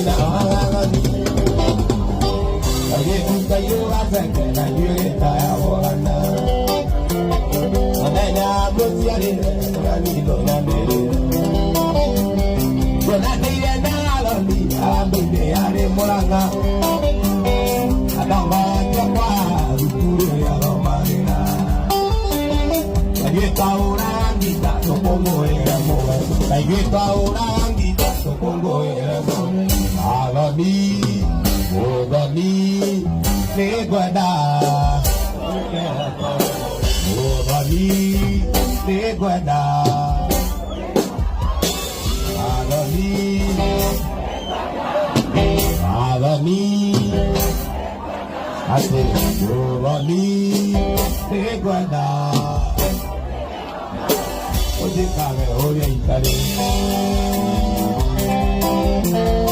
Nyina wa Gathoni Kairĩtu kairũ gaceke na njuĩrĩ ta ya mũgana. Mũthenya mũciarĩre ũranindwo nyanĩrĩre. Tuonanĩire na Gathoni harambĩ-inĩ yarĩ Mũrang'a. Atongoretio kwa thukuru ĩrĩa athomagĩra. Na ithuĩ twahũraga ngita tũkũngũĩre mũgeni. Na ithuĩ twahũraga ngita tũkũngũĩre mũgeni. Gathoni, Mũthoni, nĩngwenda. Mũthoni, nĩngwenda. Gathoni, Gathoni, atĩ Mũthoni, nĩngwenda. Ũnjĩkage ũrĩa itarĩ.